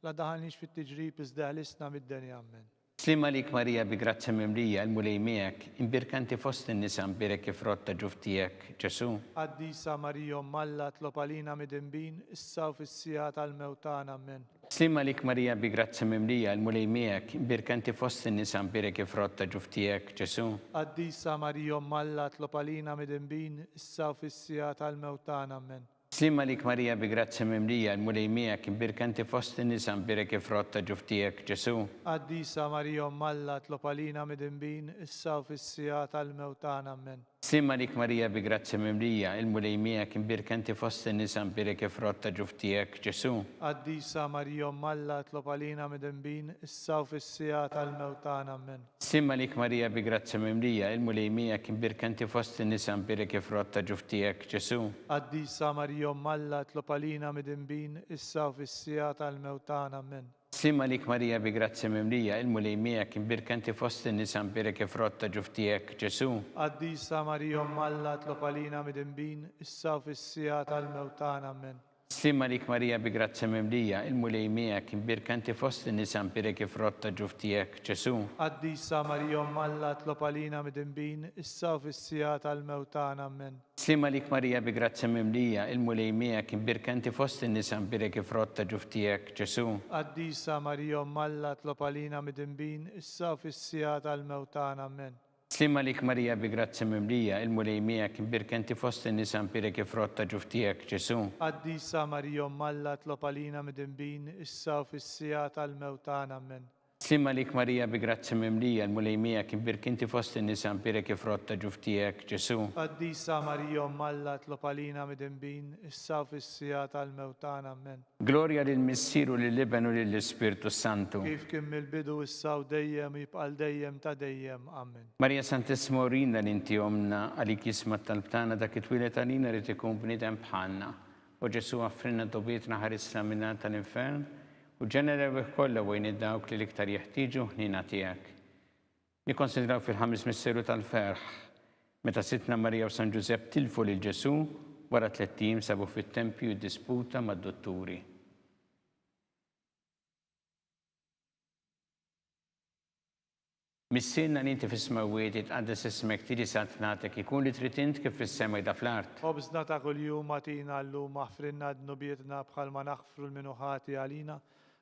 la daħalniex fit-tiġrib iżda eħlisna mid-deni. Ammen. Sliem għalik Marija bi grazzja mimlija, il-Mulej miegħek, imbierka inti fost in-nisa mbierek il-frott ta' ġuf tiegħek, Ġesù. Qaddisa Marija Omm Alla tlob għalina midinbin, issa u fis-siegħa tal-mewt tagħna. Ammen. Sliem għalik Marija bi grazzja mimlija, il-Mulej miegħek, imbierka inti fost in-nisa mbierek il-frott ta' ġuf tiegħek, Ġesù. Qaddisa Marija Omm Alla tlob għalina midinbin, issa u fis-siegħa tal-mewt tagħna. Ammen. Sliem għalik Marija bi grazzja mimlija, il-Mulej miegħek, imbierka inti fost in-nisa mbierek il-frott ta' ġuf tiegħek, Ġesù. Qaddisa Marija Omm Alla tlob għalina midinbin, issa u fis-siegħa tal-mewt tagħna. Ammen. Sliem għalik Marija bi grazzja mimlija, il-Mulej miegħek, imbierka inti fost in-nisa mbierek il-frott ta' ġuf tiegħek, Ġesù. Qaddisa Marija Omm Alla itlob għalina midinbin, issa u fis-siegħa tal-mewt tagħna. Ammen. Sliem għalik Marija bi grazzja mimlija, il-Mulej miegħek, imbierka inti fost in-nisa mbierek il-frott ta' ġuf tiegħek, Ġesù. Qaddisa Marija Omm Alla itlob għalina midinbin, issa u fis-siegħa tal-mewt tagħna. Ammen. Sliem għalik Marija bi grazzja mimlija, il-Mulej miegħek, imbierka inti fost in-nisa mbierek il-frott ta' ġuf tiegħek, Ġesù. Qaddisa Marija Omm Alla itlob għalina midinbin, issa u fis-siegħa tal-mewt tagħna. Ammen. Sliem għalik Marija bi grazzja mimlija, il-Mulej miegħek, imbierka inti fost in-nisa mbierek il-frott ta' ġuf tiegħek, Ġesù. Qaddisa Marija Omm Alla itlob għalina midinbin, issa u fis-siegħa tal-mewt tagħna. Ammen. Sliem għalik Marija bi grazzja mimlija, il-Mulej miegħek, imbierka inti fost in-nisa mbierek il-frott ta' ġuf tiegħek, Ġesù. Qaddisa Marija Omm Alla tlob għalina midinbin, issa u fis-siegħa tal-mewt tagħna. Ammen. Sliem għalik Marija bi grazzja mimlija, il-Mulej miegħek, imbierka inti fost in-nisa mbierek il-frott ta' ġuf tiegħek, Ġesù. Qaddisa Marija Omm Alla tlob għalina midinbin, issa u fis-siegħa tal-mewt tagħna. Ammen. Sliem għalik Marija bi grazzja mimlija, l-Mulej miegħek, imbierk inti fost in-nisa mbierek il-frott ta' ġuf tiegħek, Ġesù. Qaddisa Marija Omm Alla itlob għalina midinbin, issa u fis-siegħa tal-mewt tagħna. Ammen. Glorja lill-Missier u lill-Iben u lill-Ispirtu s-Santu. Kif kien mill-bidu, issa u dejjem u jibqa' għal dejjem ta' dejjem. Ammen. Marija Santissima urina li inti Ommna, għalik jisma' t-talb tagħna dak li twieled għalina ried ikun bniedem bħalna. O Ġesù aħfrilna dnubietna ħarisna min-nar tal-infern, u ġenna l-erwieħ kollha u għin dawk li l-iktar jeħtieġu l-ħniena tiegħek. Nikkonsidraw fil-ħames misteru tal-ferħ. Meta Sidtna Marija u San Ġużepp tilfu lil Ġesù, wara tlett ijiem sabuh fit-tempju jiddisputa mad-dutturi. Missierna li inti fis-smewwiet, jitqaddes ismek, tiġi saltnatek, ikun li trid int kif fis-sema jda fl-art. Ħobżna ta' kuljum agħtina llum, aħfrilna dnubietna bħalma naħfru 'l min hu ħati għalina,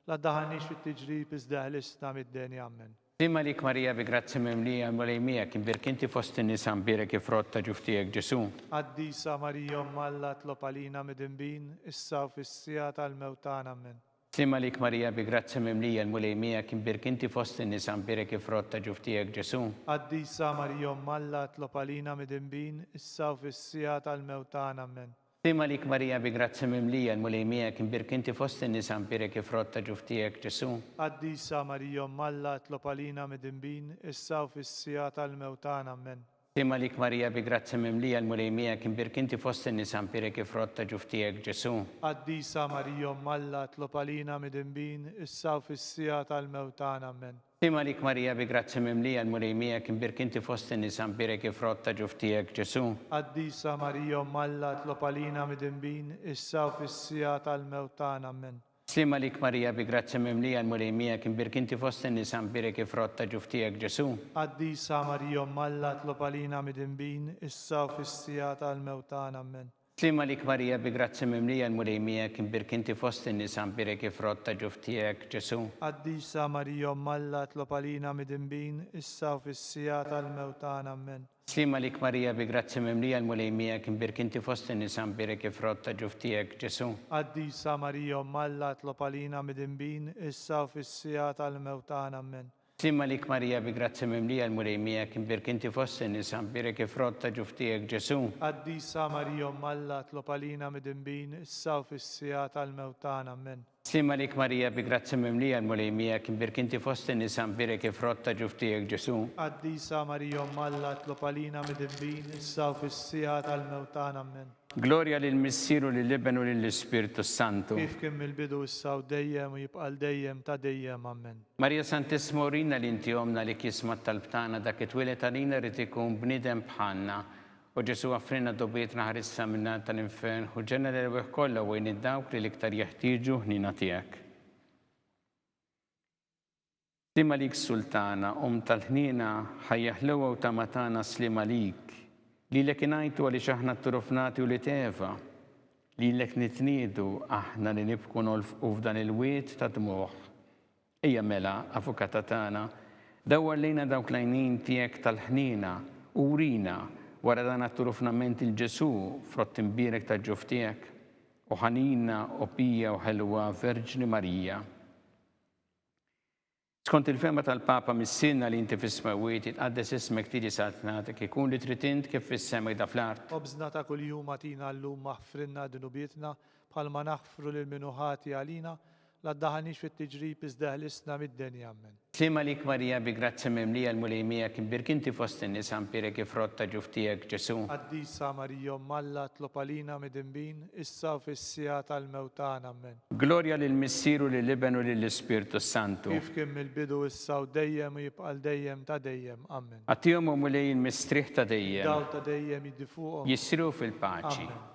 la ddaħħalniex fit-tiġrib iżda eħlisna mid-deni. Ammen. Sliem għalik Marija bi grazzja mimlija, il-Mulej miegħek, imbierk inti fost in-nisa mbierek il-frott ta' ġuf tiegħek Ġesù. Qaddisa Marija Omm Alla tlob għalina midinbin, issa u fis-siegħa tal-mewt tagħna. Ammen. Sliem għalik Marija bi grazzja mimlija l-Mulej miegħek imbierk inti fost in-nisa mbierek il-frott ta' ġuf tiegħek Ġesù. Qaddisa Marija Omm Alla tlob għalina midinbin, issa u fis-siegħa tal-mewt tagħna. Ammen. Sliem għalik Marija bi grazzja mimlija l-Mulej miegħek imbierk inti fost in-nisa mbierek il-frott ta' ġuf tiegħek Ġesù. Qaddisa Marija Omm Alla tlob għalina midinbin, issa u fis-siegħa tal-mewt tagħna. Ammen. Sliem għalik Marija bi grazzja mimlija l-Mulej miegħek imbierk inti fost in-nisa mbierek il-frott ta' ġuf tiegħek Ġesù. Qaddisa Marija Omm Alla tlob għalina midinbin issa u fis-siegħa tal-mewt tagħna Ammen. Sliem għalik Marija bi grazzja mimlija l-Mulej miegħek imbierk inti fost in-nisa mbierek il-frott ta' ġuf tiegħek Ġesù. Qaddisa Marija Omm Alla tlob għalina midinbin issa u fis-siegħa tal-mewt tagħna Ammen. Sliem għalik Marija bi grazzja mimlija l-Mulej miegħek imbierk inti fost in-nisa mbierek il-frott ta' ġuf tiegħek Ġesù. Qaddisa Marija Omm Alla tlob għalina midinbin issa u fis-siegħa tal-mewt tagħna Ammen. Sliem għalik Marija bi grazzja mimlija l-Mulej miegħek imbierk inti fost in-nisa mbierek il-frott ta' ġuf tiegħek Ġesù. Qaddisa Marija Omm Alla tlob għalina midinbin issa u fis-siegħa tal-mewt tagħna Ammen. Sliem għalik Marija bi grazzja mimlija l-Mulej miegħek imbierk inti fost in-nisa mbierek il-frott ta' ġuf tiegħek Ġesù. Qaddisa Marija Omm Alla tlob għalina midinbin issa u fis-siegħa tal-mewt tagħna Ammen. Sliem għalik Marija bi grazzja mimlija l-Mulej miegħek imbierk inti fost in-nisa mbierek il-frott ta' ġuf tiegħek Ġesù. Qaddisa Marija Omm Alla tlob għalina midinbin issa u fis-siegħa tal-mewt tagħna Ammen. Sliem għalik Marija bi grazzja mimlija l-Mulej miegħek imbierk inti fost in-nisa mbierek il-frott ta' ġuf tiegħek Ġesù. Qaddisa Marija Omm Alla itlob għalina midinbin issa u fis-siegħa tal-mewt tagħna Ammen. Glorja lill-Missier u lill-Iben u lill-Ispirtu s-Santu. Kif kien mill-bidu issa u dejjem u jibqa' għal dejjem ta' dejjem. Ammen. Marija Santissima urina li inti Ommna li jisma' t-talb tagħna dak li twieled għalina ried ikun bniedem bħalna O Ġesù għaffrilna dnubietna ħarisna min-nar tal-infern, ħu ġenna l-erwieħ kollha u għin lil dawk li l-iktar jeħtieġu ħniena tiegħek. Sliem għalik Sultana, Omm tal-ħniena, ħajja ħlewwa u tama tagħna sliem għalik. Lilek ingħajtu għaliex aħna tturufnati ulied Eva. Lilek nitniedu aħna li nibku nolfqu f'dan il-wied ta' dmugħ. Ejja mela, Avukata tagħna, dawwar lejna dawk l-għajnejn tiegħek tal-ħniena u wrina, wara dan għat-turufnament 'il Ġesù, frott imbierek tal-ġuf tiegħek. O ħanina, o pija u ħelwa Verġni Marija. Skont il-fehma tal-Papa Missierna li inti fis-smewwiet, jitqaddes ismek, tiġi saltnatek, ikun li trid int kif fis-sema jda fl-art. Ħobżna ta' kuljum agħtina llum aħfrilna dnubietna bħalma naħfru lil min hu ħati għalina, La ddaħħalniex fit-tiġrib iżda eħlisna mid-deni. Ammen. Sliem għalik Marija bi grazzja mimlija l-Mulej miegħek imbierk inti fost in-nisa mbierek il-frott ta' ġuf tiegħek Ġesù. Qaddisa Marija Omm Alla tlob għalina midinbin issa u fis-siegħa tal-mewt tagħna. Ammen. Glorja lill-Missier u lill-Iben u lill-Ispirtu s-Santu. Kif kien mill-bidu issa u dejjem u jibqa' għal dejjem ta' dejjem. Ammen. Agħtihom o Mulej il-mistrieħ ta' dejjem. Id-dawl ta' dejjem jiddi fuqhom. Jisrieħu fil-paċi. Ammen.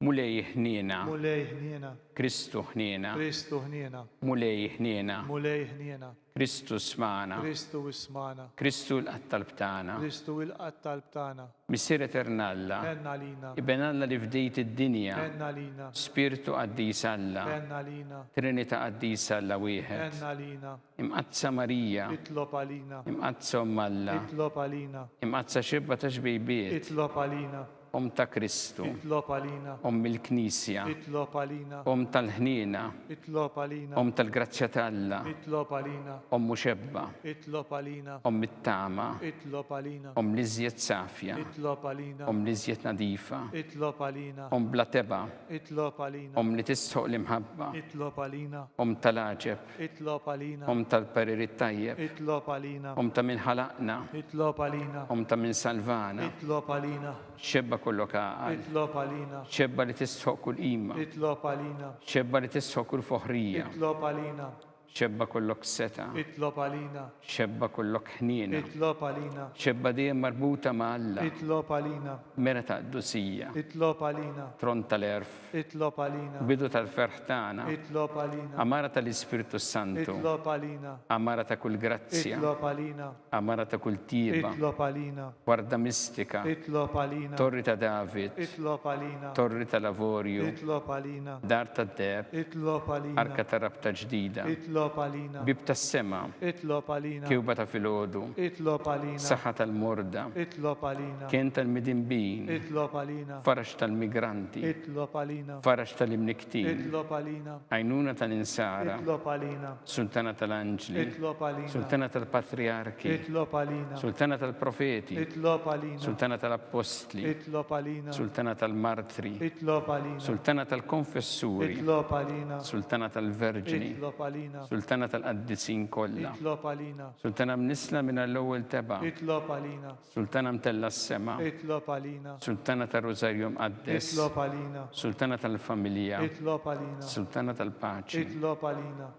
Mulej ħniena. Mulej ħniena. Kristu ħniena. Kristu ħniena. Mulej ħniena. Mulej ħniena. Kristu smagħna. Kristu ismagħna. Kristu ilqa' t-talb tagħna. Kristu ilqa' t-talb tagħna. Missier Etern Alla. Ħenn għalina. Iben Alla li fdejt id-dinja. Ħenn għalina. Spirtu Qaddis Alla. Ħenn għalina. Trinità Qaddisa Alla wieħed. Ħenn għalina. Imqaddsa Marija. Itlob għalina. Imqaddsa Omm Alla. Itlob għalina. Imqaddsa Xebba ta' Xbejbiet. Itlob għalina. Omm ta' Kristu. Itlob għalina. Omm il-Knisja. Itlob għalina. Omm tal-ħniena. Itlob għalina. Omm tal-grazzja ta' Alla. Itlob għalina. Omm u xebba. Itlob għalina. Omm it-tama. Itlob għalina. Omm l-iżjed safja. Itlob għalina. Omm l-iżjed nadifa. Itlob għalina. Omm bla tebgħa. Itlob għalina. Omm li tistħoq l-imħabba. Itlob għalina. Omm tal-għaġeb. Itlob għalina. Omm tal-parir it-tajjeb. Itlob għalina. Omm ta' min ħalaqna. Itlob għalina. Omm ta' min salvana. Itlob għalina. Xebba kollok għaqal. Itlob għalina. Xebba li tistħoq kull qima. Itlob għalina. Xebba li tistħoq kull foħrija. Itlob għalina. Xebba kollok setgħa. Itlob għalina. Xebba kollok ħniena. Itlob għalina. Xebba dejjem marbuta ma' Alla. Itlob għalina. Mera ta' qdusija. Itlob għalina. Tron tal-għerf. Itlob għalina. Bidu tal-ferħ tagħna. Itlob għalina. Għamara tal-Ispirtu s-Santu. Itlob għalina. Għamara ta' kull grazzja. Itlob għalina. Għamara ta' kull tjieba. Itlob għalina. Warda mistika. Itlob għalina. Torri ta' David. Itlob għalina. Torri tal-avorju. Itlob għalina. Dar tad-deheb. Itlob għalina. Arka ta' rabta ġdida. Itlob għalina. Bieb tas-sema. Itlob għalina. Kewba ta' filgħodu. Itlob għalina. Saħħa tal-morda. Itlob għalina. Kenn tal-midinbin. Itlob għalina. Faraġ tal-migranti. Itlob għalina. Faraġ tal-imnikktin. Itlob għalina. Għajnuna tal-insara. Itlob għalina. Sultana tal-anġli. Itlob għalina. Sultana tal-patrijarki. Itlob għalina. Sultana tal-profeti. Itlob għalina. Sultana tal-appostli. Itlob għalina. Sultana tal-martri. Itlob għalina. Sultana tal-konfessuri. Itlob għalina. Sultana tal-verġni. Itlob għalina. Sultana tal-qaddisin kollha. Itlob għalina. Sultana mnissla mingħajr l-ewwel tebgħa. Itlob għalina. Sultana mtellgħa s-sema. Itlob għalina. Sultana tar-Rużarju Mqaddes. Itlob għalina. Sultana tal-familja. Itlob għalina. Sultana tal-paċi. Itlob għalina.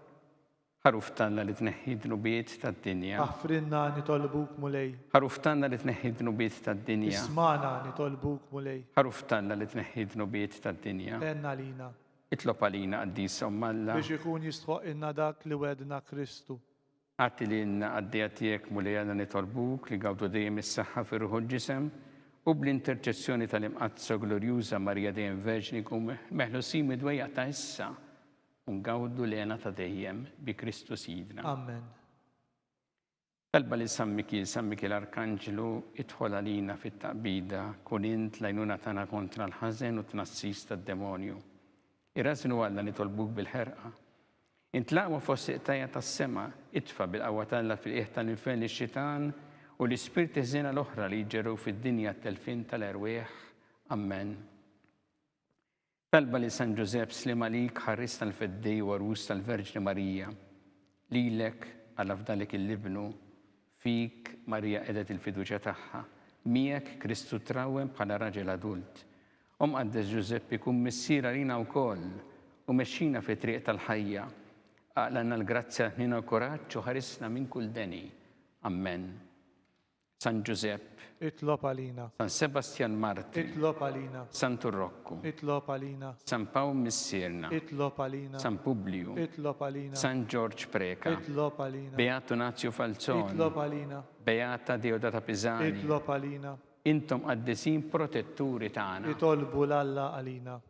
Ħaruf t'Alla li tneħħi d-dnubiet tad-dinja. Aħfrilna nitolbuk Mulej. Ħaruf t'Alla li tneħħi d-dnubiet tad-dinja. Ismagħna nitolbuk Mulej. Ħaruf t'Alla li tneħħi d-dnubiet tad-dinja. Għenna għalina. Itlob għalina Qaddisa Omm Alla. Biex ikun jistħoqqilna dak li wegħdna Kristu. Agħti lilna qaddejja tiegħek Mulej Alla nitolbuk li ngawdu dejjem is-saħħa fir-ruħ u l-ġisem u bl-interċessjoni tal-Imqaddsa u Glorjuża Marija dejjem Verġni nkunu meħlusin mid-dwejjaq ta' issa u ngawdu l-hena ta' dejjem bi Kristu Sidna. Amen. Talba lil San Mikiel, San Mikiel Arkanġlu, idħol għalina fit-taqbida, kun int l-għajnuna tagħna kontra l-ħażen u t-tnassis tad-demonju. Irażżnu Alla nitolbuk bil-ħerqa. Int l-aqwa fost il-qtajja' tas-sema, itfa' bil-qawwa t'Alla fil-qiegħ tal-infern lix-xitan u l-ispirti ħżiena l-oħra li jġerrew fid-dinja t-telfien tal-erwieħ. Ammen. Talba lil San Ġużepp, Sliem għalik, ħarries tal-Feddej u għarus tal-Verġni Marija. Lilek, Alla fdalek 'il Ibnu, fik Marija qegħdet il-fiduċja tagħha. Miegħek Kristu trawwem bħala raġel adult. O Mqaddes Ġużeppi, kun missier għalina wkoll u mexxina fit-triq tal-ħajja. Aqlgħalna l-grazzja, l-ħniena u l-kuraġġ u ħarisna minn kull deni. Ammen. San Ġużepp. Itlob għalina. San Sebastjan Martri. Itlob għalina. Santu Rokku. Itlob għalina. San Pawl Missierna. Itlob għalina. San Publiju. Itlob għalina. San Ġorġ Preca. Itlob għalina. Beatu Nazju Falzon. Itlob għalina. Beata Deodata Pisani. Itlob għalina. Intom qaddisin protetturi tagħna. Itolbu 'l Alla għalina.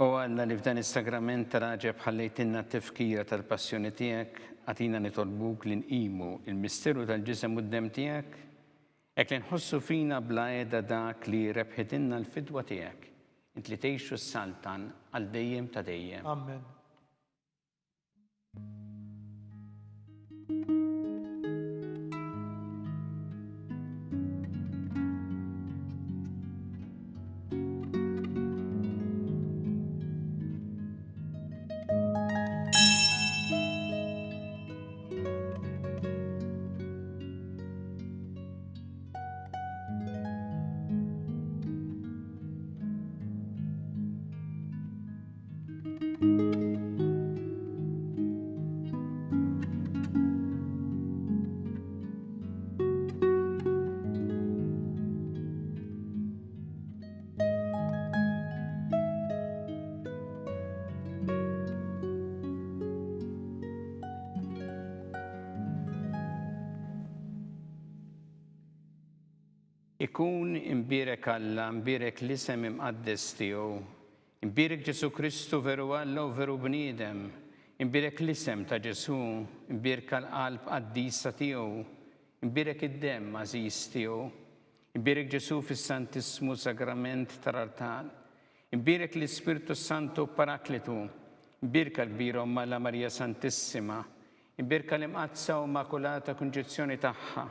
O Alla li f'dan is-sagrament tal-għaġeb ħallejtilna t-tifkira tal-passjoni tiegħek, agħtina nitolbuk li nqimu l-misteru tal-ġisem u d-demm tiegħek, Hekk li nħossu fina bla qiegħda dak li rebħitilna l-fidwa tiegħek, int li tgħix u ssaltan għal dejjem ta' dejjem. Amen. Ikun imbierek Alla, imbierek l-isem imqaddes tiegħu. Imbierek Ġesù Kristu veru Alla u veru bniedem. Imbierek l-isem ta' Ġesù, imbierka l-qalb qaddisa tiegħu. Imbierek id-demm għażiż tiegħu. Imbierek Ġesù fis-Santissmu Sagrament tal-artal. Imbierek l-Ispirtu s-Santu Paraklitu, Imbierka l-kbira Omm Alla Marija Santissima, Imbierka l-Imqaddsa u Immakulata Kunċizzjoni tagħha,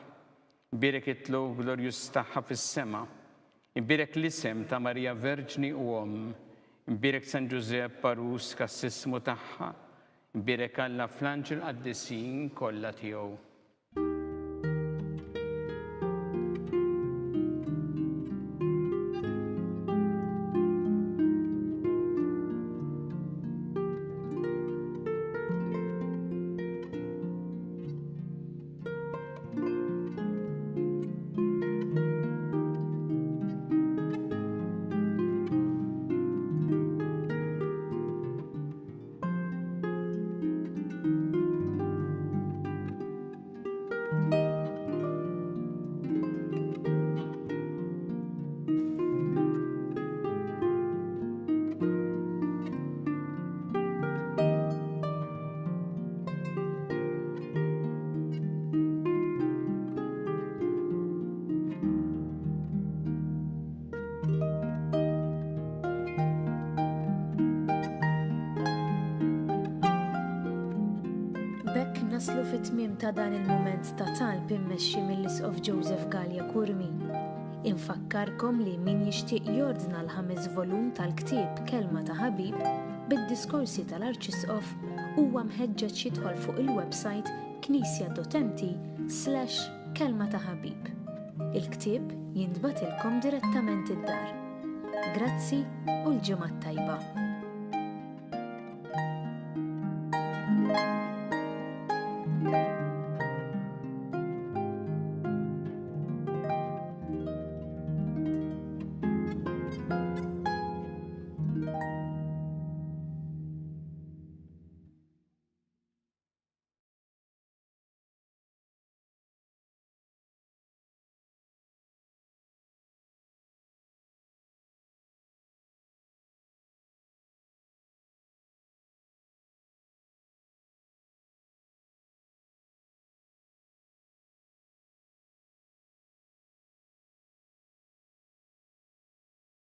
Imbierek it-tlugħ glorjuż tagħha fis-sema, Imbierek l-isem ta' Marija Verġni u Omm, Imbierek San Ġużepp Għarus Kassissmu tagħha, Imbierek Alla fl-anġli l-qaddisin kollha tiegħu. B'hekk naslu fit-tmiem ta' dan il-mument ta' talb immexxi mill-Isqof Joseph Galea Curmi. Infakkarkom li min jixtieq jordna l-ħames volum tal-ktieb Kelma ta' Ħabib bid-diskorsi tal-Arċisqof huwa mħeġġeġ jidħol fuq il-websajt knisja.mt slash kelma ta' ħabib. Il-ktieb jintbagħtilkom direttament id-dar. Grazzi u l-ġimgħa t-tajba.